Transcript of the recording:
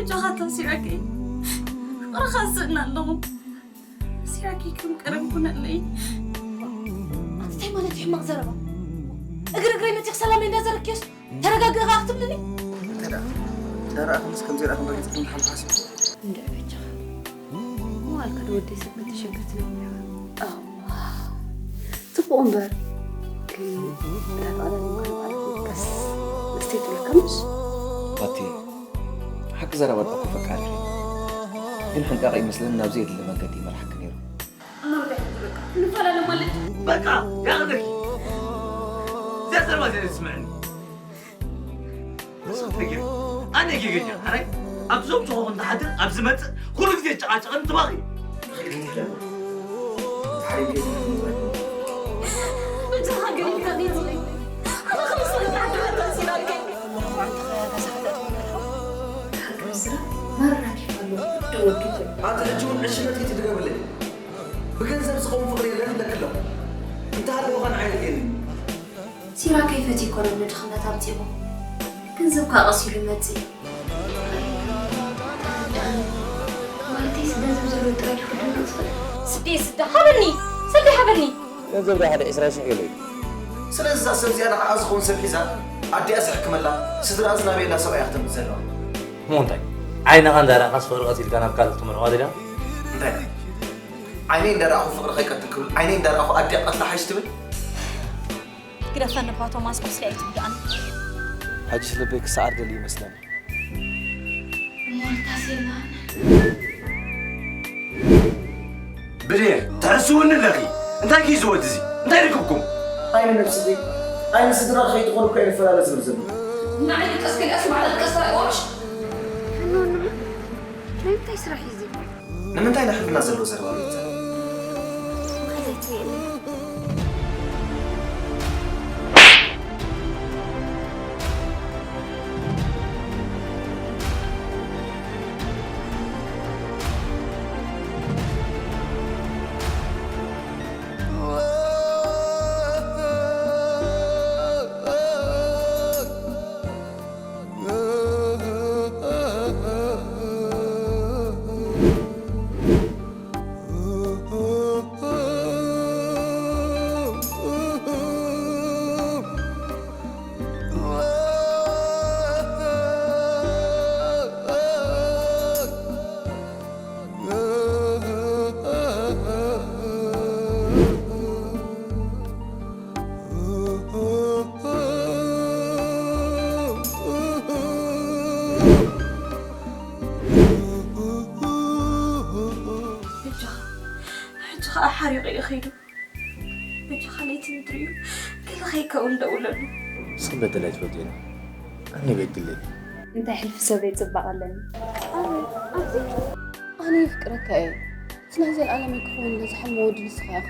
ጃኻ ታሲረከይ ፍቕርኻ ዝስእና ኣለኹ። ታሲረከይ ከም ቀደም ኩነለይ። ኣንታይ ማለት እዩ ሕማቕ ዘረባ? እግሪ እግረይ መፂኽ ሰላመይ እንዳዘረክዮስ ተረጋግእኻ ክትብልኒ? እንታይ ደኣ? ደኣ ደኣ ክንስ ከምዚ ደኣ ክንረግጽ ግን ሓንቲ ሓስብ። እንድዒ በጃኻ። መዋልካ ዶ ወደይ ሰብ ከተሸግር ትነግረኻ? ኣዋ፣ ጽቡቕ እምበር፣ ግን እታ ተቐዳዲምካ ንባዕልኻ ቀስ መስተይ ትብለካ ምሽ? ባቲ፣ ሓቂ ዘረባ ደኣ እኮ ፈቃር ኢኺ። ግን ሕንቃቕ ይመስለኒ ናብ ዘየድሊ መንገዲ ይመርሓኪ ነይሩ። እሞ እንታይ ክትብለካ? ንፈላለ ማለት? በቃ፣ ያቕርብኪ። እዚኣ ዘረባ እዚኣ ስምዕኒ። ኣነ ጌገኛ፣ ኣረ፣ ኣብዞም ጽሑፍ እንተሓድር፣ ኣብ ዝመጽእ ኩሉ ግዜ ጨቓጨቕን ትባኺ። ኣቲ ሕጂ እውን ዕሽነት ከይትድገምለይ። ብገንዘብ ዝኸውን ፍቕሪ የለን ኢለኪ ኣለኹ። እንተሃለወ ኸ ንዓይ የድልየኒ። ሲራከይ ፈትዩ ኣይኮነን ንድኽነት ኣምጺእዎ። ገንዘብ ከኣ ቀስ ኢሉ ይመጽእ እዩ። ማለተይስ ገንዘብ ዘለዎ ጥራይ ድዩ ክድነቕ ዝኽእል? ስደይ ስደ፣ ሃበኒ! ስደይ ሃበኒ! ገንዘብ ዶ ሓደ ዕስራ ሽሕ ገለ እዩ። ስለዚ እዛ ሰብ እዚኣ ንዓኣ ዝኸውን ሰብ ሒዛ፣ ኣዲኣስ ሕክመላ፣ ስድራኣስ ናበይ ኢላ ሰብኣያ ክተምጽእ ዘለዋ? እሞ እንታይ? ዓይንኻ እንዳረኣኻስ ፍቕሪ ቀቲልካ ናብ ካልእ ክትመርሖ ደልያ? እንታይ? ዓይነይ እንዳረኣኹ ፍቕሪ ከይቀትል ክብል፣ ዓይነይ እንዳረኣኹ ኣዲኣ ቀትላ ሓይሽ ትብል? ግደፈኒ እባ ቶማስ፣ ቁስሊ ኣይትጉድኣኒ። ሕጅስ ልበይ ክሰዓር ደልዩ ይመስለኒ። ሞርታስ የለን። ብሌን፣ ትሕስውኒ ኣለኺ። እንታይ ክዩ ዝወዲ እዚ? እንታይ ርክብኩም? ዓይኒ ነብስኺ፣ ዓይኒ ስድራ ከይትኾኑ እኮ እየ ንፈላለ ዝብል ዘሎ። ንዓይ ድቀስ ክልኣስ ባዕላ ድቀስ ትረክቦ ምሽ? ፈኖ፣ ናይ ምንታይ ስራሕ እዩ እዚ? ንምንታይ ንሕልና ዘለዎ ዘረባ ዘይትዛረብ? ማለት የለን። በጃኻ፣ ሕጂ ኸኣ ሓሪቑ እዩ ኸይዱ። በጃኻ ለይቲ ምድሪ እዩ፣ ገለ ከይከውን ደውለሉ። ንስኺ በደል ኣይትፈልጥዮን። ኣነ በድለይ። እንታይ ሕልፊ ሰበይ ጽባቐ ኣለኒ። ኣነ፣ ኣቲ፣ ኣነ የፍቅረካ እየ። እቲ ናይ ዘለኣለመይ ክኸውን ዝሓልሞ ወዲ ንስኻ ኢኻ።